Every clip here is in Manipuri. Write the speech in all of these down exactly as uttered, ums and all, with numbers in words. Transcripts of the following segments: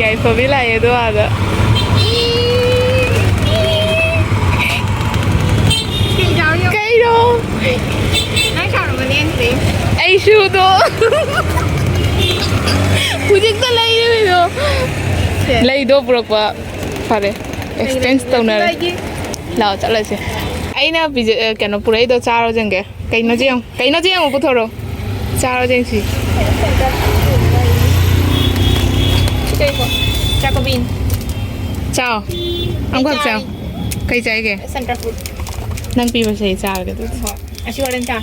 ꯌꯥꯏꯐꯕꯤ ꯂꯥꯛꯑꯦ ꯑꯗꯣ ꯑꯥꯗ꯫ ꯀꯩꯅꯣ? ꯅꯪ ꯁꯥꯎꯔꯝꯃꯅꯤ ꯑꯩꯅ ꯁꯤꯗꯩ꯫ ꯑꯩꯁꯨꯗꯣ ꯍꯧꯖꯤꯛꯇ ꯂꯩꯔꯨꯏꯗꯣ꯫ ꯂꯩꯗꯣ ꯄꯨꯔꯛꯄ꯫ ꯐꯔꯦ, ꯑꯦꯛꯁꯆꯦꯟꯖ ꯇꯧꯅꯔꯦ꯫ ꯂꯥꯛꯑꯣ ꯆꯠꯂꯁꯦ꯫ ꯑꯩꯅ ꯄꯤꯖ-, ꯑ, ꯀꯩꯅꯣ ꯄꯨꯔꯛꯏꯗꯣ ꯆꯥꯔꯣ ꯌꯦꯡꯒꯦ꯫ ꯀꯩꯅꯣꯁꯦ ꯌꯦꯡꯉꯨ, ꯀꯩꯅꯣꯁꯦ ꯌꯦꯡꯉꯨ ꯄꯨꯊꯣꯔꯛꯑꯣ꯫ ꯆꯥꯔꯣ ꯌꯦꯡꯁꯤ꯫ ꯁꯤ ꯀꯩꯅꯣ? ꯆꯥꯀꯣꯕꯤꯟ꯫ ꯆꯥꯎ꯫ ꯑꯃꯈꯛ ꯆꯥꯎ꯫ ꯆꯥꯔꯤ꯫ ꯀꯩ ꯆꯥꯏꯒꯦ? Centre fruit. ꯅꯪ ꯄꯤꯕꯁꯦ ꯑꯩ ꯆꯥꯔꯒꯦ ꯑꯗꯨꯗꯤ꯫ ꯍꯣꯏ꯫ ꯑꯁꯤ ꯍꯣꯔꯦꯟ ꯆꯥ꯫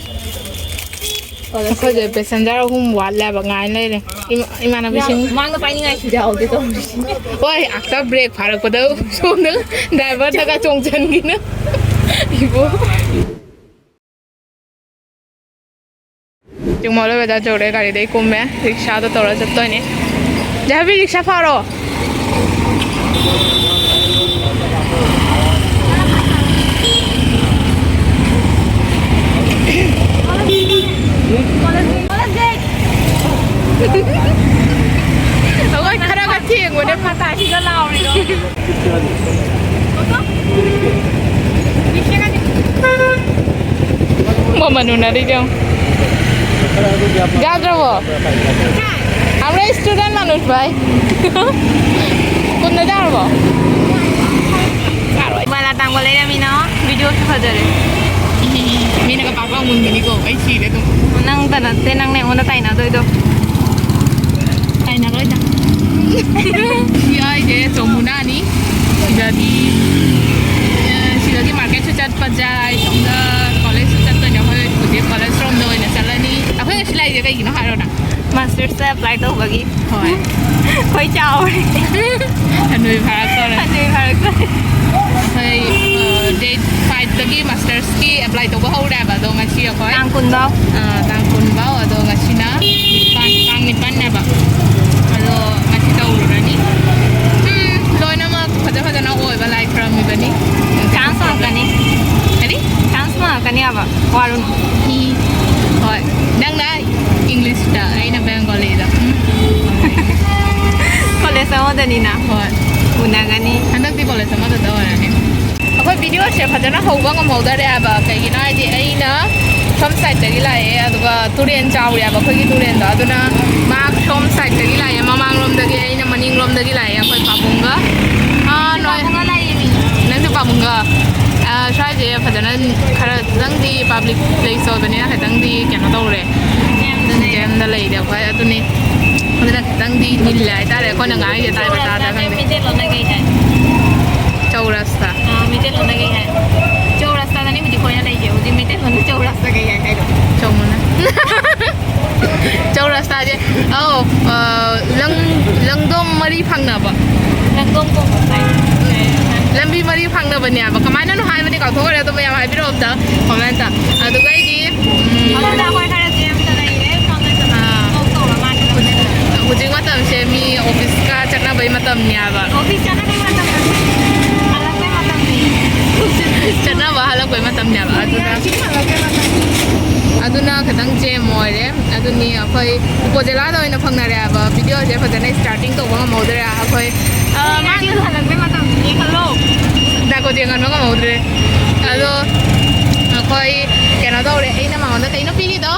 ꯑꯩꯈꯣꯏꯁꯦ ꯄꯦꯁꯦꯟꯖꯔ ꯑꯍꯨꯝ ꯋꯥꯠꯂꯦꯕ, ꯉꯥꯏ ꯂꯩꯔꯦ꯫ ꯏꯃꯥ-, ꯏꯃꯥꯟꯅꯕꯤꯁꯤꯡ꯫ ꯃꯥꯡꯗ ꯄꯥꯏꯅꯤꯡꯉꯥꯏꯁꯨ ꯌꯥꯎꯗꯦ ꯇꯧꯔꯤꯁꯦ꯫ ꯍꯣꯏ, ꯑꯥꯐꯇꯔ ꯕ꯭ꯔꯦꯛ ꯐꯥꯔꯛꯄꯗ ꯁꯣꯝꯗ ꯗ꯭ꯔꯥꯏꯚꯔꯗꯒ ꯆꯣꯡꯁꯤꯟꯈꯤꯅ꯫ ꯏꯕꯣ꯫ ꯆꯤꯡꯃꯣꯜ ꯕꯖꯥꯔ ꯌꯧꯔꯦ, ꯒꯥꯔꯤꯗꯩ ꯀꯨꯝꯃꯦ, ꯔꯤꯛꯁꯥꯗꯣ ꯇꯧꯔ ꯆꯠꯇꯣꯏꯅꯦ꯫ ꯖꯥꯍꯕꯤ, ꯔꯤꯛꯁꯥ ꯐꯥꯔꯣ꯫ ꯑꯩꯈꯣꯏ ꯈꯔ ꯈꯔ ꯊꯦꯡꯉꯨꯅꯦ, ꯐꯇꯥꯁꯤꯒ ꯂꯥꯎꯔꯤꯗꯣ꯫ ꯃꯃꯜ ꯎꯅꯔꯤꯗꯣ ꯌꯦꯡꯉꯨ꯫ ꯌꯥꯗ꯭ꯔꯕꯣ? আমরা স্টুডেন্ট মানুষ ভাই। ꯀꯨꯟꯗ ꯌꯥꯔꯕꯣ? ꯌꯥꯔꯣꯏ꯫ ꯃꯥꯂꯥ ꯇꯥꯡꯕ ꯂꯩꯔꯝꯃꯤꯅ ꯚꯤꯗꯤꯑꯣꯁꯨ ꯐꯖꯔꯦ꯫ ꯃꯤꯅꯒ ꯄꯥꯛ ꯄꯥꯛ ꯃꯨꯟꯒꯅꯤꯀꯣ, ꯑꯩ ꯁꯤꯔꯦ ꯑꯗꯨꯝ꯫ ꯅꯪꯗ ꯅꯠꯇꯦ, ꯅꯪꯅ ꯑꯩꯉꯣꯟꯗ ꯇꯥꯏꯅꯗꯣꯏꯗꯣ꯫ ꯇꯥꯏꯅꯔꯣꯏꯗ꯫ ꯁꯤ ꯍꯥꯏꯁꯦ ꯆꯧꯃꯨꯅꯥꯅꯤ꯫ ꯁꯤꯗꯒꯤ, ꯑ, ꯁꯤꯗꯒꯤ ꯃꯥꯔꯀꯦꯠꯁꯨ ꯆꯠꯄ ꯌꯥꯏ, ꯁꯣꯝꯗ ꯀꯣꯂꯦꯖꯁꯨ ꯆꯠꯇꯣꯏꯅꯦ꯫ ꯑꯩꯈꯣꯏ ꯍꯧꯖꯤꯛ ꯀꯣꯂꯦꯖ ꯔꯣꯝꯗ ꯑꯣꯏꯅ ꯆꯠꯂꯅꯤ꯫ ꯑꯩꯈꯣꯏ ꯉꯁꯤ ꯂꯥꯛꯏꯁꯦ ꯀꯩꯒꯤꯅꯣ ꯍꯥꯏꯔꯣ ꯅꯪ? ꯃꯥꯁꯇꯔꯁꯇ ꯑꯦꯄ꯭ꯂꯥꯏ ꯇꯧꯕꯒꯤ꯫ ꯍꯣꯏ꯫ ꯑꯩꯈꯣꯏ ꯆꯥꯎꯔꯦ꯫ ꯍꯅꯨꯕꯤ ꯐꯥꯔꯛꯇꯧꯔꯦ꯫ ꯍꯅꯨꯕꯤ ꯐꯥꯔꯛꯇꯧꯔꯦ꯫ ꯑꯩꯈꯣꯏ, ꯑ, ꯗꯦꯠ ꯐꯥꯏꯚꯇꯒꯤ ꯃꯥꯁꯇꯔꯁꯀꯤ ꯑꯦꯄ꯭ꯂꯥꯏ ꯇꯧꯕ ꯍꯧꯔꯦꯕ, ꯑꯗꯣ ꯉꯁꯤ ꯑꯩꯈꯣꯏ ꯇꯥꯡ ꯀꯨꯟ ꯐꯥꯎ꯫ ꯑ, ꯇꯥꯡ ꯀꯨꯟ ꯐꯥꯎ, ꯑꯗꯣ ꯉꯁꯤꯅ ꯅꯤꯄꯥꯟ, ꯇꯥꯡ ꯅꯤꯄꯥꯟꯅꯦꯕ꯫ ꯑꯗꯣ ꯉꯁꯤ ꯇꯧꯔꯨꯔꯅꯤ꯫ ꯎꯝ, ꯂꯣꯏꯅꯃꯛ ꯐꯖ ꯐꯖꯅ ꯑꯣꯏꯕ ꯂꯥꯏ ꯈꯨꯔꯝꯃꯤꯕꯅꯤ꯫ ꯆꯥꯟꯁ ꯐꯪꯉꯛꯀꯅꯤ꯫ ꯀꯔꯤ? ꯆꯥꯟꯁ ꯐꯪꯉꯛꯀꯅꯤ ꯍꯥꯏꯕ, ꯋꯥꯔꯨꯅꯨ꯫ ꯎꯝ, ꯍꯣꯏ꯫ ꯅꯪꯅ ꯏꯪꯂꯤꯁꯇ, ꯑꯩꯅ ꯕꯦꯡꯒꯣꯂꯤꯗ꯫ ꯎꯝ꯫ College college ꯑꯃꯗꯅꯤꯅ꯫ ꯍꯣꯏ꯫ ꯎꯅꯒꯅꯤ꯫ ꯍꯟꯗꯛꯇꯤ ꯀꯣꯂꯦꯖ ꯑꯃꯗꯇ ꯑꯣꯏꯔꯅꯤ꯫ ꯑꯩꯈꯣꯏ ꯚꯤꯗꯤꯑꯣꯁꯦ ꯐꯖꯅ ꯍꯧꯕ ꯉꯝꯍꯧꯗꯔꯦ ꯍꯥꯏꯕ꯫ ꯀꯩꯒꯤꯅꯣ ꯍꯥꯏꯗꯤ, ꯑꯩꯅ ꯁꯣꯝ ꯁꯥꯏꯠꯇꯒꯤ ꯂꯥꯛꯑꯦ, ꯑꯗꯨꯒ ꯇꯨꯔꯦꯟ ꯆꯥꯎꯔꯦꯕ, ꯑꯩꯈꯣꯏꯒꯤ ꯇꯨꯔꯦꯟꯗꯣ꯫ ꯑꯗꯨꯅ ꯃꯥ ꯁꯣꯝ ꯁꯥꯏꯠꯇꯒꯤ ꯂꯥꯛꯑꯦ, ꯃꯃꯥꯡꯂꯣꯝꯗꯒꯤ, ꯑꯩꯅ ꯃꯅꯤꯡꯂꯣꯝꯗꯒꯤ ꯂꯥꯛꯑꯦ, ꯑꯩꯈꯣꯏ ꯄꯥꯕꯨꯡꯒ꯫ ꯑꯥ, ꯅꯣꯏ꯫ ꯄꯥꯕꯨꯡꯒ ꯂꯥꯛꯏꯃꯤ꯫ ꯅꯪꯁꯨ ꯄꯥꯕꯨꯡꯒ? ꯑꯥ, ꯁ꯭ꯋꯥꯏꯁꯦ ꯐꯖꯅ ꯈꯔ ꯈꯤꯇꯪꯗꯤ ꯄꯥꯕ꯭ꯂꯤꯛ ꯄ꯭ꯂꯦꯁ ꯑꯣꯏꯕꯅꯤꯅ ꯈꯤꯇꯪꯗꯤ ꯀꯩꯅꯣ ꯇꯧꯔꯦ꯫ ꯖꯦꯝꯗ ꯂꯩꯔꯦ꯫ ꯖꯦꯝꯗ ꯂꯩꯔꯦ ꯑꯩꯈꯣꯏ꯫ ꯑꯗꯨꯅꯤ꯫ ꯑꯗꯨꯅ ꯈꯤꯇꯪꯗꯤ ꯅꯤꯜꯂꯦ ꯍꯥꯏꯇꯥꯔꯦ ꯑꯩꯈꯣꯏꯅ ꯉꯥꯡꯉꯤꯁꯦ ꯇꯥꯏꯕ ꯇꯥꯗ ꯆꯧꯔꯁꯇꯥꯁꯦ ꯈꯪꯗꯦ꯫ ꯃꯩꯇꯩꯂꯣꯟꯅ ꯀꯩ ꯍꯥꯏ? ꯆꯧꯔꯁꯇꯥ꯫ ꯑꯥ, ꯃꯩꯇꯩꯂꯣꯟꯗ ꯀꯩ ꯍꯥꯏ? ꯆꯧꯔꯁꯇꯥꯗꯅꯤ ꯍꯧꯖꯤꯛ ꯑꯩꯈꯣꯏꯅ ꯂꯩꯁꯦ꯫ ꯍꯧꯖꯤꯛ ꯃꯩꯇꯩꯂꯣꯟꯗ ꯆꯧꯔꯁꯇꯥ ꯀꯩ ꯍꯥꯏ ꯍꯥꯏꯔꯣ? ꯆꯧꯃꯅ꯫ ꯆꯧꯔꯁꯇꯥꯁꯦ, ꯑꯧ, ꯑ, ꯂꯪ-, ꯂꯪꯗꯣꯡ ꯃꯔꯤ ꯐꯪꯅꯕ꯫ ꯂꯪꯗꯣꯡ ꯀꯣꯡꯕ ꯍꯥꯏ꯫ ꯂꯝꯕꯤ ꯃꯔꯤ ꯐꯪꯅꯕꯅꯦꯕ꯫ ꯀꯃꯥꯏꯅꯅꯣ ꯍꯥꯏꯕꯅꯤ ꯀꯥꯎꯊꯣꯛꯈ꯭ꯔꯦ꯫ ꯑꯗꯨ ꯃꯌꯥꯝ ꯍꯥꯏꯕꯤꯔꯛꯑꯣ ꯑꯝꯇ ꯀꯣꯃꯦꯟꯇ꯫ ꯑꯗꯨꯒ ꯑꯩꯒꯤ, ꯎꯝ, ꯑꯗꯨꯗ ꯑꯩꯈꯣꯏ ꯈꯔ ꯖꯦꯝꯗ ꯂꯩꯔꯦ꯫ ꯐꯪꯉꯁꯨ ꯑꯥ꯫ ꯀꯣꯛ ꯇꯧꯔ ꯃꯥꯜꯂꯦ꯫ ꯍꯧꯖꯤꯛ, ꯍꯧꯖꯤꯛ ꯃꯇꯝꯁꯦ ꯃꯤ ꯑꯣꯐꯤꯁꯀ ꯆꯠꯅꯕꯩ ꯃꯇꯝꯅꯦꯕ꯫ ꯑꯣꯐꯤꯁ ꯆꯠꯅꯕꯩ ꯃꯇꯝ ꯅꯠꯇꯦ꯫ ꯍꯜꯂꯛꯄꯩ ꯃꯇꯝꯅꯤ꯫ ꯆꯠꯅꯕ ꯍꯜꯂꯛꯄꯩ ꯃꯇꯝꯅꯦꯕ꯫ ꯑꯗꯨꯅ, ꯌꯥꯝ ꯊꯤꯅ ꯍꯜꯂꯛꯄꯩ ꯃꯇꯝꯅꯤ꯫ ꯑꯗꯨꯅ ꯈꯤꯇꯪ ꯖꯦꯝ ꯑꯣꯏꯔꯦ꯫ ꯑꯗꯨꯅꯤ ꯑꯩꯈꯣꯏ ꯎꯄꯣꯖꯦꯂꯥꯗ ꯑꯣꯏꯅ ꯐꯪꯅꯔꯦ ꯍꯥꯏꯕ꯫ ꯚꯤꯗꯤꯑꯣꯁꯦ ꯐꯖꯅ ꯁ꯭ꯇꯥꯔꯇꯤꯡ ꯇꯧꯕ ꯉꯝꯍꯧꯗ꯭ꯔꯦ ꯑꯩꯈꯣꯏ꯫ ꯑ, ꯃꯥꯒꯤ ꯍꯜꯂꯛꯄꯩ ꯃꯇꯝ ꯌꯦꯡꯍꯜꯂꯣ꯫ ꯗꯥꯀꯣ ꯌꯦꯡꯍꯟꯕ ꯉꯝꯍꯧꯗ꯭ꯔꯦ꯫ ꯑꯗꯣ ꯑꯩꯈꯣꯏ ꯀꯩꯅꯣ ꯇꯧꯔꯦ, ꯑꯩꯅ ꯃꯉꯣꯟꯗ ꯀꯩꯅꯣ ꯄꯤꯔꯤꯗꯣ?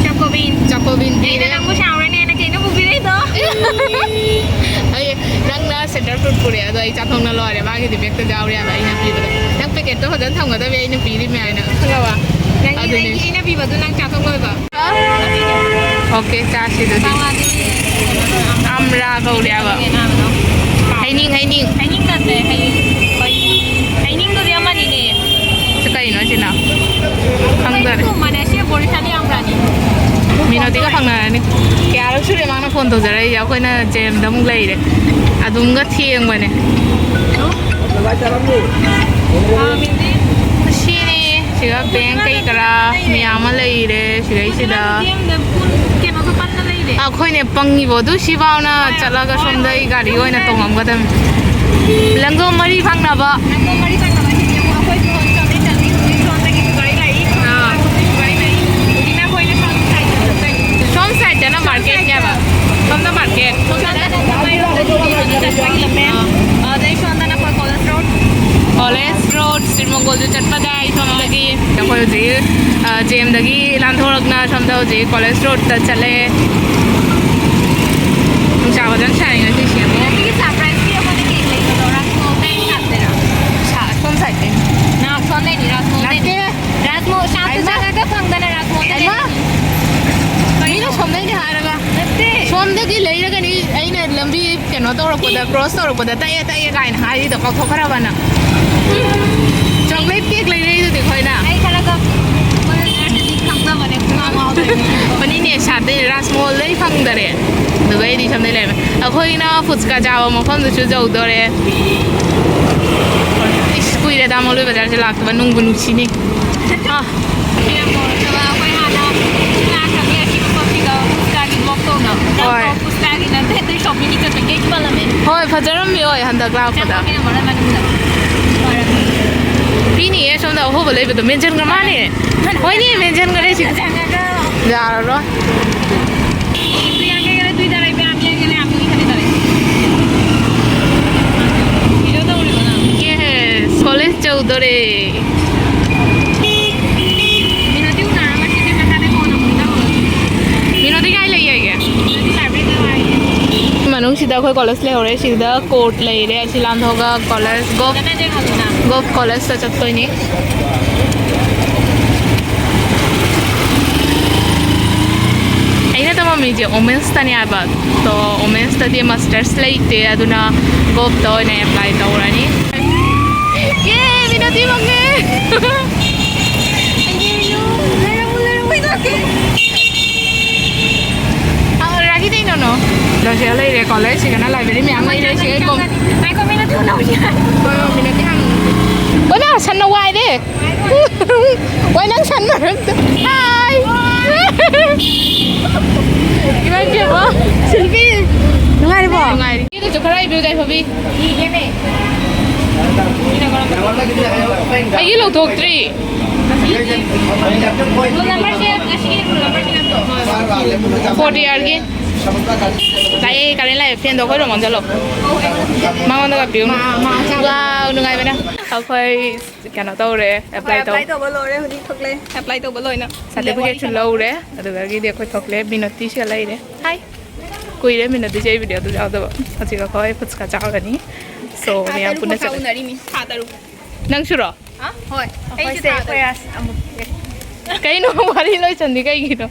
ꯆꯥꯀꯣꯕꯤꯟ꯫ ꯆꯥꯀꯣꯕꯤꯟ ꯑꯩꯅ ꯄꯤꯔꯦ꯫ ꯅꯪꯕꯨ ꯁꯥꯎꯔꯅꯦꯅ ꯀꯩꯅꯣ ꯄꯨꯕꯤꯔꯛꯏꯗꯣ? ꯑꯩ, ꯅꯪꯅ ꯁꯦꯟꯇꯔ ꯐ꯭ꯔꯨꯠ ꯄꯨꯔꯛꯑꯦ, ꯑꯗꯣ ꯑꯩ ꯆꯥꯊꯣꯛꯅ ꯂꯣꯏꯔꯦ꯫ ꯃꯥꯒꯤꯗꯤ ꯕꯦꯛꯇ ꯌꯥꯎꯔꯦ ꯍꯥꯏꯕ ꯑꯩꯅ ꯄꯤꯕꯗꯣ꯫ ꯅꯪ ꯄꯦꯀꯦꯠꯇꯣ ꯐꯖꯅ ꯊꯝꯒꯗꯕꯅꯤ, ꯑꯩꯅ ꯄꯤꯔꯤꯃꯦ ꯍꯥꯏꯅ, ꯈꯪꯉꯕ? ꯅꯪꯒꯤ, ꯑꯗꯨꯅꯤ꯫ ꯅꯪꯒꯤ ꯑꯩꯅ ꯄꯤꯕꯗꯨ ꯅꯪ ꯆꯥꯊꯣꯛ ꯂꯣꯏꯕ꯫ ꯑꯣꯀꯦ, ꯆꯥꯁꯤ ꯑꯗꯨꯗꯤ꯫ ꯑꯝꯔꯥ ꯀꯧꯔꯦꯕ꯫ ꯍꯩꯅꯤꯡ, ꯍꯩꯅꯤꯡ꯫ ꯍꯩꯅꯤꯡ ꯅꯠꯇꯦ, ꯍꯩ-, ꯍꯩ-, ꯍꯩꯅꯤꯡꯗꯨꯗꯤ ꯑꯃꯅꯤꯅꯦ꯫ ꯁꯤ ꯀꯩꯅꯣ ꯁꯤꯅ? ꯈꯪꯗꯔꯦ꯫ ꯀꯩꯅꯣ ꯃꯥꯟꯅꯩ, ꯁꯤ ꯕꯣꯔꯤꯁꯥꯗꯤ ꯌꯥꯝꯕ꯭ꯔꯥꯅꯤ? ꯃꯤꯅꯣꯇꯤꯒ ꯐꯪꯅꯔꯅꯤ꯫ ꯀꯌꯥꯔꯛ ꯁꯨꯔꯦ ꯃꯥꯅ ꯐꯣꯟ ꯇꯧꯖꯔꯛꯏꯁꯦ? ꯑꯩꯈꯣꯏꯅ ꯖꯦꯝꯗ ꯑꯃꯨꯛ ꯂꯩꯔꯦ꯫ ꯑꯗꯨꯝꯒ ꯊꯦꯡꯕꯅꯦ꯫ ꯁꯤꯅꯤ꯫ ꯁꯤꯒ ꯕꯦꯡ ꯀꯩ ꯀꯔꯥ ꯃꯌꯥꯝ ꯑꯃ ꯂꯩꯔꯦ ꯁꯤꯗꯩꯁꯤꯗ꯫ ꯀꯩꯅꯣꯁꯨ ꯄꯜꯂ ꯂꯩꯔꯦ꯫ ꯑꯩꯈꯣꯏꯅꯦ ꯄꯪꯉꯤꯕꯣ, ꯑꯗꯨ ꯁꯤꯐꯥꯎꯅ ꯍꯣꯏ, ꯆꯠꯂꯒ ꯍꯣꯏ, ꯁꯣꯝꯗ ꯑꯩ ꯒꯥꯔꯤ ꯑꯣꯏꯅ ꯍꯣꯏ꯫ ꯇꯣꯡꯉꯝꯒꯗꯕꯅꯤ꯫ ꯂꯪꯗꯣꯡ ꯃꯔꯤ ꯐꯪꯅꯕ꯫ ꯂꯪꯗꯣꯡ ꯃꯔꯤ ꯐꯪꯅꯕ ꯁꯤꯗꯤ ꯑꯃꯨꯛ ꯑꯩꯈꯣꯏꯁꯨ ꯍꯣꯝ ꯁꯥꯏꯠꯇꯩ ꯆꯠꯂꯤ, ꯍꯧꯖꯤꯛ ꯁꯣꯝꯗꯒꯤꯁꯨ ꯒꯥꯔꯤ ꯂꯥꯛꯏ, ꯁꯣꯝ ꯑꯥ꯫ ꯅꯥꯀꯟꯗꯁꯨ ꯒꯥꯔꯤ ꯂꯥꯛꯏ꯫ ꯍꯧꯖꯤꯛꯅ ꯑꯩꯈꯣꯏꯅ ꯁꯣꯝ ꯁꯥꯏꯠꯇꯩ ꯆꯠꯂꯤ꯫ ꯁꯣꯝ ꯃꯥꯔꯀꯦꯠꯅꯦꯕ꯫ ꯁꯥꯏꯠꯇ꯫ ꯁꯣꯝꯗ ꯃꯥꯔꯀꯦꯠ꯫ ꯁꯣꯝꯗꯅ ꯁꯉꯥꯏꯔꯣꯝꯗꯒꯤ ꯆꯠꯄꯒꯤ ꯂꯝꯕꯦꯟ꯫ ꯑꯗꯩ ꯁꯣꯝꯗꯅ ꯑꯩꯈꯣꯏ ꯀꯣꯂꯦꯖ ꯔꯣꯗ꯫ ꯀꯣꯂꯦꯖ ꯔꯣꯗ, ꯁꯤꯔꯃꯪꯒꯣꯜꯗꯨ ꯆꯠꯄꯗ ꯑꯩ ꯁꯣꯝꯗꯒꯤ ꯑꯩꯈꯣꯏ ꯍꯧꯖꯤꯛ, ꯑ, ꯖꯦ ꯑꯦꯝꯗꯒꯤ ꯂꯥꯟꯊꯣꯔꯛꯅ ꯁꯣꯝꯗ ꯍꯧꯖꯤꯛ ꯀꯣꯂꯦꯖ ꯔꯣꯗꯇ ꯆꯠꯂꯦ꯫ ꯅꯨꯡꯁꯥ ꯐꯖꯅ ꯁꯥꯏ ꯉꯁꯤꯁꯦ ꯑꯃꯨꯛ꯫ ꯉꯁꯤꯒꯤ ꯁꯔꯄ꯭ꯔꯥꯏꯁꯀꯤ ꯑꯩꯈꯣꯏꯗ ꯀꯦꯛ ꯂꯩꯕꯗꯣ ꯔꯥꯁꯃꯣꯜ ꯀꯩ ꯁꯥꯠꯇꯣꯏꯔꯥ? ꯁꯥ-, ꯁꯣꯝ ꯁꯥꯏꯠꯇꯩꯅꯤ꯫ ꯅꯥ, ꯁꯣꯝꯗꯩꯅꯤ, ꯔꯥꯁꯃꯣꯜꯗꯩꯅꯤ꯫ ꯅꯠꯇꯦ꯫ ꯔꯥꯁꯃꯣꯜ ꯁꯥꯠꯇꯨ ꯍꯩꯃꯥ! ꯆꯪꯉꯒ ꯐꯪꯗꯅ ꯔꯥꯁꯃꯣꯜꯗ ꯍꯩꯃꯥ! ꯂꯩꯔꯅꯤ꯫ ꯃꯤꯅ ꯁꯣꯝꯗꯩꯅꯤ ꯍꯥꯏꯔꯒ꯫ ꯅꯠꯇꯦ꯫ ꯁꯣꯝꯗꯒꯤ ꯂꯩꯔꯒꯅꯤ ꯑꯩꯅ ꯂꯝꯕꯤ ꯀꯩꯅꯣ ꯇꯧꯔꯛꯄꯗ, ꯀ꯭ꯔꯣꯁ ꯇꯧꯔꯛꯄꯗ ꯇꯛꯑꯦ, ꯇꯛꯑꯦ ꯀꯥꯏꯅ ꯍꯥꯏꯔꯤꯗꯣ ꯀꯥꯎꯊꯣꯛꯈ꯭ꯔꯕ ꯅꯪ? ꯎꯝ꯫ ꯆꯣꯀ꯭ꯂꯦꯠ ꯀꯦꯛ ꯂꯩꯔꯛꯏꯗꯨꯗꯤ ꯑꯩꯈꯣꯏꯅ꯫ ꯑꯩ ꯈꯔꯒ ꯃꯣꯏ ꯅꯠꯇ꯭ꯔꯗꯤ ꯈꯪꯖꯕꯅꯦ, ꯄꯨꯡꯉꯥꯎ ꯉꯥꯎꯗꯣꯏꯅꯦ꯫ ꯃꯅꯤꯅꯦ ꯁꯥꯠꯇꯩ ꯔꯥꯁꯃꯣꯜꯗꯩ ꯐꯪꯗꯔꯦ꯫ ꯑꯗꯨꯒ ꯑꯩꯗꯤ ꯁꯣꯝꯗꯩ ꯂꯩꯔꯝꯃꯦ꯫ ꯑꯩꯈꯣꯏꯅ ꯐꯨꯆꯀꯥ ꯆꯥꯕ ꯃꯐꯝꯗꯨꯁꯨ ꯌꯧꯗꯣꯔꯦ꯫ ꯏꯁ, ꯀꯨꯏꯔꯦ ꯇꯥꯃꯣ ꯂꯣꯏ ꯕꯖꯥꯔꯁꯦ ꯂꯥꯛꯇꯕ, ꯅꯨꯡꯕꯨ ꯅꯨꯡꯁꯤꯅꯦ꯫ ꯑꯥ꯫ ꯁꯤ ꯌꯥꯝ ꯅꯨꯡꯉꯥꯏꯇꯕ, ꯑꯩꯈꯣꯏ ꯍꯥꯟꯅ ꯂꯥꯛꯈ꯭ꯔꯕꯅꯦ ꯑꯁꯤ ꯃꯐꯝꯁꯤꯗ ꯐꯨꯆꯀꯥꯒꯤ ꯕ꯭ꯂꯣꯛ ꯇꯧꯅꯕ꯫ ꯍꯣꯏ꯫ ꯐꯨꯆꯀꯥꯒꯤ ꯅꯠꯇꯦ, ꯑꯇꯩ ꯁꯣꯞꯄꯤꯡꯒꯤ ꯆꯠꯄ ꯀꯦꯛ ꯄꯜꯂꯝꯃꯦ꯫ ꯍꯣꯏ, ꯐꯖꯔꯝꯃꯤ ꯍꯣꯏ, ꯍꯟꯗꯛ ꯂꯥꯛꯄꯗ꯫ ꯆꯪꯉꯛꯀꯦ ꯃꯔꯛ ꯃꯅꯨꯡꯗ꯫ ꯂꯣꯏꯔꯦ꯫ ꯄꯤꯅꯤꯌꯦ, ꯁꯣꯝꯗ ꯑꯍꯣꯕ ꯂꯩꯕꯗꯣ ꯃꯦꯟꯁꯤꯟꯈ꯭ꯔ ꯃꯥꯅꯦ꯫ ꯍꯣꯏꯅꯦ, ꯃꯦꯟꯁꯤꯟꯈ꯭ꯔꯦ ꯁꯤ꯫ ꯆꯪꯉꯒ ꯌꯥꯔꯔꯣꯏ꯫ ꯇꯨ ꯌꯥꯡꯈꯩꯒ ꯇꯨ ꯇꯔꯥ ꯄꯤꯔꯝꯃꯤ, ꯌꯥꯡꯈꯩ ꯂꯩꯔꯝꯃꯤ, ꯈꯔ ꯇꯔꯦ꯫ ꯀꯩꯅꯣ ꯇꯧꯔꯤꯕ ꯅꯪ? Yes, college ꯌꯧꯗꯣꯔꯦ꯫ ꯃꯤꯅꯣꯗꯤ ꯎꯅꯔꯝꯃꯁꯤ, ꯁꯤ ꯃꯈꯥꯗ ꯀꯣꯟꯅ ꯑꯃꯨꯛ ꯇꯧꯔꯁꯤ꯫ ꯃꯤꯅꯣꯗꯤ ꯀꯥꯏ ꯂꯩ ꯍꯥꯏꯒꯦ? ꯃꯤꯅꯣꯗꯤ ꯂꯥꯏꯕ꯭ꯔꯦꯔꯤꯗ ꯂꯥꯛꯏ꯫ ꯃꯅꯨꯡꯁꯤꯗ ꯑꯩꯈꯣꯏ ꯀꯣꯂꯦꯖ ꯂꯩꯍꯧꯔꯦ꯫ ꯁꯤꯗ ꯀꯣꯔꯠ ꯂꯩꯔꯦ꯫ ꯑꯁꯤ ꯂꯥꯟꯊꯣꯛꯑꯒ ꯀꯣꯂꯦꯖ, ꯒꯣꯞ, ꯆꯠꯅꯁꯦ ꯈꯜꯂꯨꯅ꯫ ꯒꯣꯞ ꯀꯣꯂꯦꯖꯇ ꯆꯠꯇꯣꯏꯅꯤ꯫ ꯑꯩꯅ ꯇꯝꯃꯝꯃꯤꯁꯦ ꯋꯣꯃꯦꯟꯁꯇꯅꯦ ꯍꯥꯏꯕ꯫ ꯑꯗꯣ ꯋꯣꯃꯦꯟꯁꯇꯗꯤ ꯃꯥꯁꯇꯔꯁ ꯂꯩꯇꯦ, ꯑꯗꯨꯅ ꯒꯣꯞꯇ ꯑꯣꯏꯅ ꯑꯦꯄ꯭ꯂꯥꯏ ꯇꯧꯔꯅꯤ꯫ ꯌꯦ, ꯃꯤꯅꯣꯗꯤ ꯐꯪꯉꯦ! ꯂꯩꯔꯝꯃꯨ, ꯂꯩꯔꯝꯃꯨ, ꯏꯅꯥꯛꯀꯤ꯫ ꯑ, ꯔꯥꯒꯤ ꯗꯩꯅꯣꯅꯣ꯫ ꯗꯣꯁꯤꯌꯥ ꯂꯩꯔꯦ, ꯀꯣꯂꯦꯖ ꯁꯤꯗꯅ ꯂꯥꯏꯕ꯭ꯔꯦꯔꯤ ꯃꯌꯥꯝ ꯂꯩꯔꯦ, ꯁꯤ ꯑꯩ ꯀꯣꯝ-, ꯉꯥꯏꯈꯣ, ꯃꯤꯅꯣꯗꯤ ꯎꯅꯧꯁꯤ꯫ ꯍꯣꯏ, ꯍꯣꯏ, ꯃꯤꯅꯣꯗꯤ ꯍꯪꯉꯨ꯫ ꯍꯣꯏ, ꯃꯥ ꯁꯟꯅ ꯋꯥꯏꯔꯦ꯫ ꯍꯣꯏ, ꯅꯪ ꯁꯟ ꯃꯔꯝꯗ꯫ ꯍꯥꯏ! ꯏꯃꯥ ꯏꯕꯦꯝꯃ꯫ ꯁꯤꯜꯄꯤ, ꯅꯨꯡꯉꯥꯏꯔꯤꯕꯣ? ꯅꯨꯡꯉꯥꯏꯔꯤ꯫ ꯏꯗꯁꯨ ꯈꯔ ꯏꯕꯤꯌꯨ, ꯌꯥꯏꯐꯕꯤ꯫ ꯑꯩꯒꯤ ꯂꯧꯊꯣꯛꯇ꯭ꯔꯤ꯫ ꯔꯣꯜ ꯅꯝꯕꯔꯁꯦ ꯉꯁꯤꯒꯤ ꯔꯣꯜ ꯅꯝꯕꯔꯁꯦ ꯅꯠꯇ꯭ꯔꯣ? ꯐꯣꯔꯠ ꯏꯌꯥꯔꯒꯤ꯫ ꯂꯥꯛꯑꯦ, ꯀꯔꯦꯟ ꯂꯥꯛꯑꯦ꯫ ꯐꯦꯟꯗꯣ ꯑꯩꯈꯣꯏ ꯔꯣꯝ ꯑꯣꯟꯁꯤꯜꯂꯣ꯫ ꯃꯉꯣꯟꯗꯒ ꯄꯤꯌꯨꯅꯦ꯫ ꯋꯥꯎ, ꯅꯨꯡꯉꯥꯏꯕꯅꯦ꯫ ꯑꯩꯈꯣꯏ ꯀꯩꯅꯣ ꯇꯧꯔꯦ, ꯑꯦꯄ꯭ꯂꯥꯏ ꯇꯧ ꯑꯦꯄ꯭ꯂꯥꯏ ꯇꯧꯕ ꯂꯣꯏꯔꯦ, ꯍꯧꯖꯤꯛ ꯊꯣꯛꯂꯛꯑꯦ꯫ ꯑꯦꯄ꯭ꯂꯥꯏ ꯇꯧꯕ ꯂꯣꯏꯅ꯫ ꯁꯥꯔꯇꯤꯐꯤꯀꯦꯠꯁꯨ ꯂꯧꯔꯦ꯫ ꯑꯗꯨꯗꯒꯤꯗꯤ ꯑꯩꯈꯣꯏ ꯊꯣꯛꯂꯦ꯫ ꯃꯤꯅꯣꯇꯤꯁꯨ ꯂꯩꯔꯦ꯫ ꯍꯥꯏ꯫ ꯀꯨꯏꯔꯦ ꯃꯤꯅꯣꯇꯤꯁꯦ ꯑꯩ ꯚꯤꯗꯤꯑꯣꯗꯨ ꯌꯥꯎꯗꯕ꯫ ꯍꯧꯖꯤꯛ ꯑꯩꯈꯣꯏ ꯐꯨꯆꯀꯥ ꯆꯥꯔꯨꯔꯅꯤ꯫ ꯁꯣ, ꯃꯌꯥꯝ ꯄꯨꯟꯅ ꯆꯠꯂꯦ꯫ ꯎꯅꯔꯤꯅꯤ ꯊꯥ ꯇꯔꯨꯛ꯫ ꯅꯪꯁꯨꯔꯣ? ꯍꯣꯏ, ꯑꯩꯁꯦ ꯑꯩꯈꯣꯏꯁꯦ ꯊꯥ ꯑꯩꯈꯣꯏ ꯇꯔꯨꯛ꯫ ꯑꯁ ꯑꯃꯨꯛ ꯀꯩꯅꯣ? ꯋꯥꯔꯤ ꯂꯣꯏꯁꯟꯗꯤ ꯀꯩꯒꯤꯅꯣ?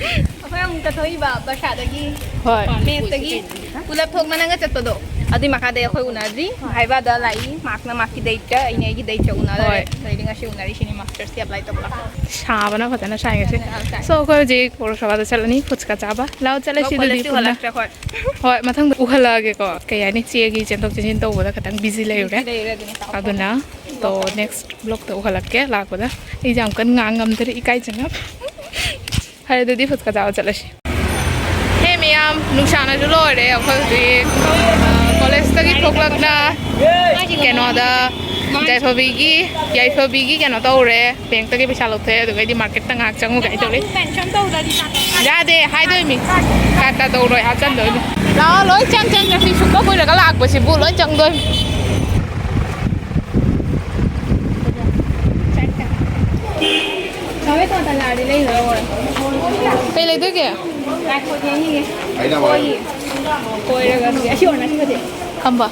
ꯑꯩꯈꯣꯏ ꯑꯃꯨꯛꯇ ꯊꯣꯛꯏꯕ ꯕꯔꯁꯥꯗꯒꯤ꯫ ꯍꯣꯏ꯫ ꯃꯦꯁꯇꯒꯤ ꯄꯨꯂꯞ ꯊꯣꯛꯅ ꯅꯪꯒ ꯆꯠꯄꯗꯣ꯫ ꯑꯗꯨꯏ ꯃꯈꯥꯗꯩ ꯑꯩꯈꯣꯏ ꯎꯅꯗ꯭ꯔꯤ꯫ ꯍꯥꯏꯕꯗ ꯂꯥꯛꯏ꯫ ꯃꯥꯔꯛꯅ ꯃꯥꯔꯛꯀꯤ ꯗꯦꯠꯇ, ꯑꯩꯅ ꯑꯩꯒꯤ ꯗꯦꯠꯇ ꯎꯅꯔꯦ꯫ ꯍꯣꯏ꯫ ꯑꯗꯩꯗꯤ ꯉꯁꯤ ꯎꯅꯔꯤꯁꯤꯅꯤ ꯃꯥꯁꯇꯔꯁꯀꯤ ꯑꯦꯄ꯭ꯂꯥꯏ ꯇꯧꯕ ꯂꯥꯛꯄ꯫ ꯁꯥꯕꯅ ꯐꯖꯅ ꯁꯥꯏ ꯉꯁꯤ꯫ ꯌꯥꯝ ꯁꯥꯏ꯫ ꯁꯣ, ꯑꯩꯈꯣꯏ ꯍꯧꯖꯤꯛ ꯄꯧꯔꯁꯥꯕꯥꯗ ꯆꯠꯂꯅꯤ ꯐꯨꯆꯀꯥ ꯆꯥꯕ꯫ ꯂꯥꯛꯑꯣ, ꯆꯠꯂꯁꯤ ꯑꯗꯨꯗꯤ ꯀꯣꯂꯦꯖꯇꯤ ꯄꯨꯟꯅ꯫ ꯍꯜꯂꯛꯇ꯭ꯔꯦ ꯑꯩꯈꯣꯏ꯫ ꯍꯣꯏ, ꯃꯊꯪꯗ ꯎꯍꯜꯂꯛꯑꯒꯦꯀꯣ꯫ ꯀꯩ ꯍꯥꯏꯅꯤ, ꯆꯦꯒꯤ ꯆꯦꯟꯊꯣꯛ ꯆꯦꯟꯁꯤꯟ ꯇꯧꯕꯗ ꯈꯤꯇꯪ ꯕꯤꯖꯤ ꯂꯩꯔꯨꯔꯦ꯫ ꯕꯤꯖꯤ ꯂꯩꯔꯦ ꯑꯗꯨꯅꯦ꯫ ꯑꯗꯨꯅ ꯇꯣ ꯅꯦꯛꯁ ꯕ꯭ꯂꯣꯛꯇ ꯎꯍꯜꯂꯛꯀꯦ ꯂꯥꯛꯄꯗ꯫ ꯑꯩꯁꯦ ꯌꯥꯝ ꯀꯟꯅ ꯉꯥꯡ ꯉꯝꯗ꯭ꯔꯦ, ꯏꯀꯥꯏꯖꯅ꯫ ꯐꯔꯦ, ꯑꯗꯨꯗꯤ ꯐꯨꯆꯀꯥ ꯆꯥꯕ ꯆꯠꯂꯁꯤ꯫ ꯍꯦ ꯃꯌꯥꯝ, ꯅꯨꯡꯁꯥꯅꯁꯨ ꯂꯣꯏꯔꯦ꯫ ꯑꯩꯈꯣꯏ ꯍꯧꯖꯤꯛ, ꯑ, ꯀꯣꯂꯦꯖꯇꯒꯤ ꯊꯣꯛꯂꯛꯅ ꯀꯩꯅꯣꯗ ꯌꯥꯏꯐꯕꯤꯒꯤ, ꯌꯥꯏꯐꯕꯤꯒꯤ ꯀꯩꯅꯣ ꯇꯧꯔꯦ꯫ ꯕꯦꯡꯛꯇꯒꯤ ꯄꯩꯁꯥ ꯂꯧꯊꯣꯛꯑꯦ, ꯑꯗꯨꯒꯩꯗꯤ ꯃꯥꯔꯀꯦꯠꯇ ꯉꯥꯏꯍꯥꯛ ꯆꯪꯉꯨꯒꯦ ꯍꯥꯏ ꯇꯧꯔꯤ꯫ ꯃꯦꯟꯁꯟ ꯇꯧꯗ꯭ꯔꯗꯤ ꯆꯥꯊꯣꯛ ꯌꯥꯗꯦ ꯍꯥꯏꯗꯣꯏꯃꯤ꯫ ꯀꯥꯇꯥ ꯇꯧꯔꯣꯏ, ꯍꯥꯞꯆꯟꯗꯣꯏꯅꯤ꯫ ꯂꯥꯛꯑꯣ, ꯂꯣꯏ ꯆꯪ ꯆꯪ ꯆꯪ꯫ ꯁꯤ ꯁꯨꯛꯀ ꯀꯨꯏꯔꯒ ꯂꯥꯛꯄꯁꯤꯕꯨ ꯂꯣꯏ ꯆꯪꯗꯣꯏꯅꯤ꯫ ꯀꯩ ꯂꯩꯗꯣꯏꯒꯦ? ꯀꯣꯏꯔꯒ ꯑꯗꯨꯗꯤ ꯑꯁꯤ ꯑꯣꯏꯔꯅꯤ ꯁꯤꯃꯗꯤ꯫ ꯈꯝꯕ꯫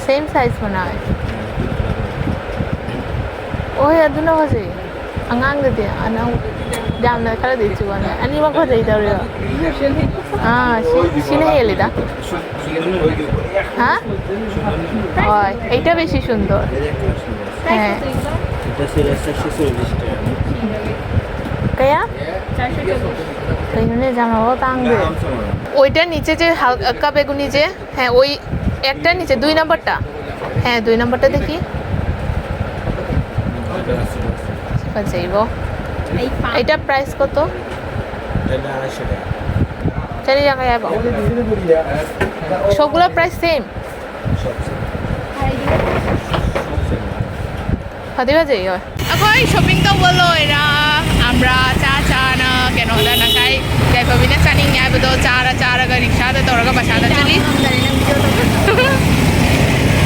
Same size ꯃꯅꯥꯏ꯫ ꯍꯣꯏ, ꯑꯗꯨꯅ ꯐꯖꯩ꯫ ꯑꯉꯥꯡꯗꯗꯤ ꯑꯅꯧ-, ꯌꯥꯝꯅ ꯈꯔꯗꯤ ꯆꯨꯒꯜꯂꯦ꯫ ꯑꯅꯤꯃꯛ ꯐꯖꯩ ꯇꯧꯔꯤꯔꯣ? ꯑꯥ, ꯁꯤ, ꯁꯤꯅ ꯍꯦꯜꯂꯤꯗ꯫ ꯍꯥ? ꯍꯣꯏ, এইটা বেশি সুন্দর। হ্যাঁ। এটা ছিল চারশো চল্লিশ টাকা। কয়া? কইনো নে জামাও তাং দে। ওইটার নিচে যে হালকা বেগুনি যে, হ্যাঁ, ওই একটার নিচে দুই নাম্বারটা। হ্যাঁ, দুই নাম্বারটা দেখি। ঠিক আছে, এই গো। এইটা প্রাইস কত? এটা আড়াইশো টাকা। চারি টাকা যাবো। সবগুলো প্রাইস সেম? সব সেম। ꯐꯗꯤ ꯐꯖꯩꯌꯦ꯫ ꯑꯩꯈꯣꯏ ꯁꯣꯄꯤꯡ ꯇꯧꯕ ꯂꯣꯏꯔ ꯑꯝꯔꯥ ꯆꯥ ꯆꯥꯅ ꯀꯩꯅꯣꯗ ꯉꯁꯥꯏ ꯌꯥꯏꯐꯕꯤꯅ ꯆꯥꯅꯤꯡꯉꯦ ꯍꯥꯏꯕꯗꯣ ꯆꯥꯔ ꯆꯥꯔꯒ ꯔꯤꯛꯁꯥꯗ ꯇꯧꯔꯒ ꯕꯁꯥꯗ ꯆꯠꯂꯤ꯫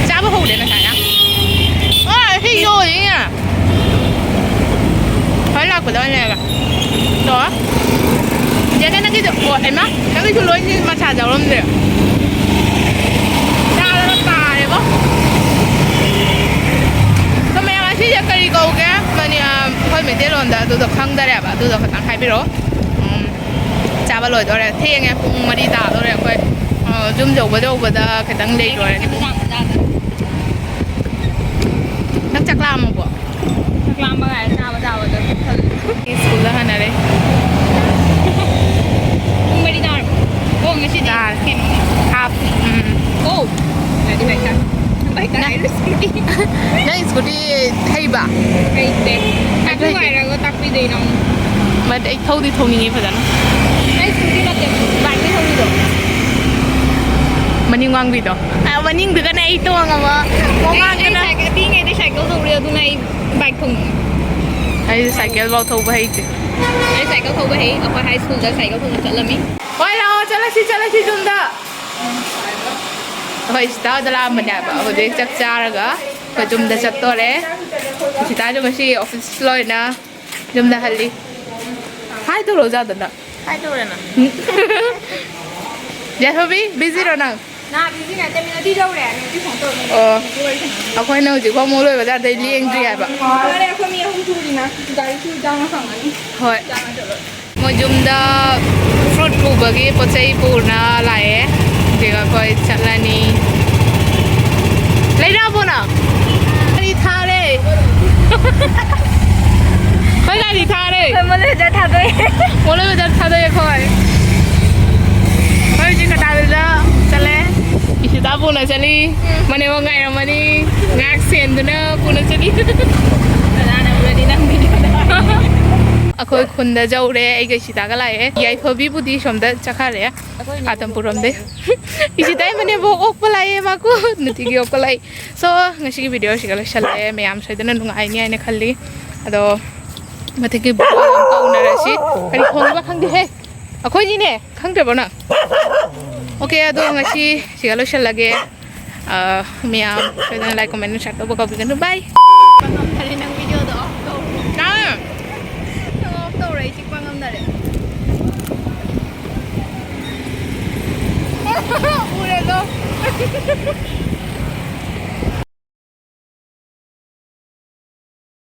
ꯆꯥꯕ ꯍꯧꯔꯦ ꯉꯁꯥꯏꯅ꯫ ꯑꯣ, ꯁꯤ ꯌꯣꯜꯂꯤꯅꯦ꯫ ꯍꯣꯏ, ꯂꯥꯛꯄꯗ ꯑꯣꯏꯅ ꯂꯩꯔꯒ꯫ ꯇꯣ꯫ ꯆꯦ, ꯅꯪꯒꯤꯁꯨ, ꯑꯣ, ꯍꯩꯃꯥ, ꯅꯪꯒꯤꯁꯨ ꯂꯣꯏꯅꯤ ꯃꯁꯥ ꯌꯥꯎꯔꯝꯗ꯭ꯔꯦ꯫ ꯆꯥꯔꯒ ꯇꯥꯔꯦꯕꯣ꯫ ꯑꯗꯣ ꯃꯌꯥꯝ, ꯑꯁꯤꯁꯦ ꯀꯔꯤ ꯀꯧꯒꯦ? ꯃꯅꯤ-, ꯑ, ꯑꯩꯈꯣꯏ ꯃꯩꯇꯩꯂꯣꯟꯗ ꯑꯗꯨꯗꯣ ꯈꯪꯗꯔꯦꯕ꯫ ꯑꯗꯨꯗꯣ ꯈꯤꯇꯪ ꯍꯥꯏꯕꯤꯔꯛꯑꯣ꯫ ꯎꯝ, ꯆꯥꯕ ꯂꯣꯏꯗꯣꯔꯦ꯫ ꯊꯦꯡꯉꯦ, ꯄꯨꯡ ꯃꯔꯤ ꯇꯥꯗꯣꯔꯦ ꯑꯩꯈꯣꯏ꯫ ꯑ, ꯌꯨꯝ ꯌꯧꯕꯗ ꯌꯧꯕꯗ ꯈꯤꯇꯪ ꯂꯩꯗꯣꯔꯦ꯫ ꯅꯪ ꯆꯥꯛ ꯂꯥꯝꯃꯕꯣ? ꯆꯥꯛ ꯂꯥꯝꯕ ꯉꯥꯏꯔꯦ, ꯆꯥꯕ ꯆꯥꯕꯗ ꯄꯨꯛ ꯊꯜꯂꯦ꯫ ꯁ꯭ꯀꯨꯜꯗ ꯍꯟꯅꯔꯦ꯫ ꯄꯨꯡ ꯃꯔꯤ ꯇꯥꯔꯕꯣ? ꯑꯣ, ꯉꯁꯤꯗꯤ ꯇꯥꯔꯦ꯫ ꯀꯩꯅꯣꯅꯦ꯫ ꯍꯥꯞ꯫ ꯎꯝ꯫ ꯑꯣ꯫ ꯒꯥꯔꯤ ꯕꯥꯏꯛ ꯇꯥꯔꯦ꯫ ꯕꯥꯏꯛ ꯇꯥꯔꯦ, ꯅꯪ ꯍꯥꯏꯔꯣ, ꯁ꯭ꯀꯨꯇꯤ꯫ ꯅꯪ ꯁ꯭ꯀꯨꯇꯤ ꯍꯩꯕ? ꯍꯩꯇꯦ꯫ ꯑꯩꯁꯨ ꯇꯥꯛꯄꯤꯌꯨ ꯍꯩꯇꯦ꯫ ꯍꯥꯏꯔꯒ ꯇꯥꯛꯄꯤꯗꯣꯏꯅꯣ? ꯃꯗ-, ꯑꯩ ꯊꯧꯗꯤ ꯊꯧꯅꯤꯡꯉꯤ ꯐꯖꯅ꯫ ꯑꯩ ꯁ꯭ꯀꯨꯇꯤ ꯅꯠꯇꯦ, ꯕꯥꯏꯛꯅꯦ ꯊꯧꯔꯤꯗꯣ꯫ ꯃꯅꯤꯡ ꯋꯥꯡꯕꯤꯗꯣ꯫ ꯑ, ꯃꯅꯤꯡꯗꯨꯒꯅ ꯑꯩ ꯇꯣꯡꯉꯕ, ꯑꯩ, ꯑꯩ ꯃꯃꯥꯡꯗꯅ ꯁꯥꯏꯀꯜ, ꯄꯤꯛꯏꯉꯩꯗꯩ ꯁꯥꯏꯀꯜ ꯊꯧꯔꯛꯑꯦ, ꯑꯗꯨꯅ ꯑꯩ ꯕꯥꯏꯛ ꯊꯧꯅꯤꯡꯉꯦ꯫ ꯑꯩꯁꯨ ꯁꯥꯏꯀꯜ ꯐꯥꯎ ꯊꯧꯕ ꯍꯩꯇꯦ꯫ ꯑꯩ ꯁꯥꯏꯀꯜ ꯊꯧꯕ ꯍꯩ, ꯑꯩꯈꯣꯏ ꯍꯥꯏ ꯁ꯭ꯀꯨꯜꯗ ꯁꯥꯏꯀꯜ ꯊꯧꯕ ꯆꯠꯂꯝꯃꯤ꯫ ꯍꯣꯏ, ꯂꯥꯛꯑꯣ, ꯆꯠꯂꯁꯤ, ꯆꯠꯂꯁꯤ, ꯌꯨꯝꯗ꯫ ꯑꯩꯈꯣꯏ ꯏꯁꯤꯇꯥ ꯍꯣꯏꯗ ꯂꯥꯛꯑꯝꯕꯅꯦꯕ, ꯍꯧꯖꯤꯛ ꯆꯥꯛ ꯆꯥꯔꯒ ꯑꯩꯈꯣꯏ ꯌꯨꯝꯗ ꯆꯠꯇꯣꯔꯦ꯫ ꯏꯁꯤꯇꯥꯁꯨ ꯉꯁꯤ ꯑꯣꯐꯤꯁ ꯂꯣꯏꯅ ꯌꯨꯝꯗ ꯍꯜꯂꯤ꯫ ꯍꯥꯏ ꯇꯧꯔꯣ, ꯖꯥꯗꯅ꯫ ꯍꯥꯏ ꯇꯧꯔꯦꯅ꯫ ꯌꯥꯏꯐꯕꯤ, ꯕꯤꯖꯤꯔꯣ ꯅꯪ? ꯅꯥ ꯕꯤꯖꯤ ꯅꯠꯇꯦ, ꯃꯤꯅꯠꯇꯤ ꯂꯧꯔꯦ, ꯃꯤꯅꯠꯇꯤ ꯁꯨꯃꯥꯏꯅ ꯇꯧꯔꯦ꯫ ꯑꯣ꯫ ꯃꯤꯅꯠꯇꯤ ꯋꯥꯔꯤ ꯁꯥꯟꯅꯔꯦ꯫ ꯑꯩꯈꯣꯏꯅ ꯍꯧꯖꯤꯛ ꯐꯥꯎ ꯃꯣꯏ ꯂꯣꯏꯕ ꯇꯥꯔꯗꯤ ꯂꯦꯡꯗ꯭ꯔꯤ ꯍꯥꯏꯕ꯫ ꯐꯔꯦ, ꯑꯩꯈꯣꯏ ꯃꯤ ꯑꯍꯨꯝ ꯁꯨꯔꯤꯅ, ꯒꯥꯔꯤꯁꯨ ꯆꯥꯝꯃ ꯐꯪꯉꯅꯤ꯫ ꯍꯣꯏ꯫ ꯆꯥꯝꯃ ꯆꯠꯂꯣ꯫ ꯃꯣꯏ ꯌꯨꯝꯗ ꯐ꯭ꯔꯨꯠ ꯄꯨꯕꯒꯤ ꯄꯣꯠ ꯆꯩ ꯄꯨꯔꯅ ꯂꯥꯛꯑꯦ꯫ ꯑꯗꯨꯒ ꯑꯩꯈꯣꯏ ꯆꯠꯂꯅꯤ꯫ ꯂꯩꯔꯛꯑꯕꯣ ꯅꯪ? ꯒꯥꯔꯤ ꯊꯥꯔꯦ꯫ ꯑꯩꯈꯣꯏ ꯒꯥꯔꯤ ꯊꯥꯔꯦ꯫ ꯑꯩꯈꯣꯏ ꯃꯣꯂꯦ ꯕꯖꯥꯔ ꯊꯥꯗꯣꯛꯑꯦ꯫ ꯃꯣꯂꯦ ꯕꯖꯥꯔ ꯊꯥꯗꯣꯛꯑꯦ ꯑꯩꯈꯣꯏ꯫ ꯑꯩꯈꯣꯏ ꯍꯧꯖꯤꯛ ꯀꯇꯥꯕꯤꯜꯗ ꯆꯠꯂꯦ꯫ ꯏꯁꯤꯇꯥ ꯄꯨꯅ ꯆꯠꯂꯤ꯫ ꯃꯅꯦꯝꯕꯣꯛ ꯉꯥꯏꯔꯝꯃꯅꯤ꯫ ꯉꯥꯏꯍꯥꯛ ꯁꯦꯟꯗꯨꯅ ꯄꯨꯅ ꯆꯠꯂꯤ꯫ ꯀꯅꯥꯅ ꯎꯔꯗꯤ ꯅꯪ ꯚꯤꯗꯤꯑꯣꯗ꯫ ꯑꯩꯈꯣꯏ ꯈꯨꯟꯗ ꯌꯧꯔꯦ꯫ ꯑꯩꯒ ꯏꯁꯤꯇꯥꯒ ꯂꯥꯛꯑꯦ꯫ ꯌꯥꯏꯐꯕꯤꯕꯨꯗꯤ ꯁꯣꯝꯗ ꯆꯠꯈ꯭ꯔꯦ꯫ ꯑꯩꯈꯣꯏ ꯑꯅꯤ ꯑꯇꯝꯄꯨꯔꯣꯝꯗꯩ꯫ ꯏꯁꯤꯇꯥꯏ ꯃꯅꯦꯝꯕꯣꯛ ꯑꯣꯛꯄ ꯂꯥꯛꯑꯦ ꯃꯥꯀꯨ꯫ ꯅꯨꯡꯇꯤꯒꯤ ꯑꯣꯛꯄ ꯂꯥꯛꯑꯦ꯫ So, ꯉꯁꯤꯒꯤ ꯚꯤꯗꯤꯑꯣ ꯁꯤꯒ ꯂꯣꯏꯁꯜꯂꯦ꯫ ꯃꯌꯥꯝ ꯁꯣꯏꯗꯅ ꯅꯨꯡꯉꯥꯏꯅꯤ ꯍꯥꯏꯅ ꯈꯜꯂꯤ꯫ ꯑꯗꯣ ꯃꯊꯪꯒꯤ ꯚꯤꯗꯤꯑꯣ ꯌꯥꯝ ꯀꯧꯅ ꯁꯤ ꯀꯔꯤ ꯈꯣꯡꯕ ꯈꯪꯗꯦꯍꯦ꯫ ꯑꯩꯈꯣꯏꯅꯤꯅꯦ, ꯈꯪꯗ꯭ꯔꯕꯣ ꯅꯪ? ꯑꯣꯀꯦ, ꯑꯗꯣ ꯉꯁꯤ ꯁꯤꯒ ꯂꯣꯏꯁꯤꯜꯂꯒꯦ꯫ ꯑ, ꯃꯌꯥꯝ ꯁꯣꯏꯗꯅ like, comment, share ꯇꯧꯕ ꯀꯥꯎꯕꯤꯒꯅꯨ꯫ Bye꯫ ꯉꯝꯗꯔꯦ ꯅꯪ video ꯗꯣ off ꯇꯧꯔꯣ꯫ ꯅꯪ off ꯇꯧꯔꯣ, ꯑꯩ ꯆꯤꯛꯄ ꯉꯝꯗꯔꯦ꯫ ꯎꯔꯦ ꯑꯗꯣ꯫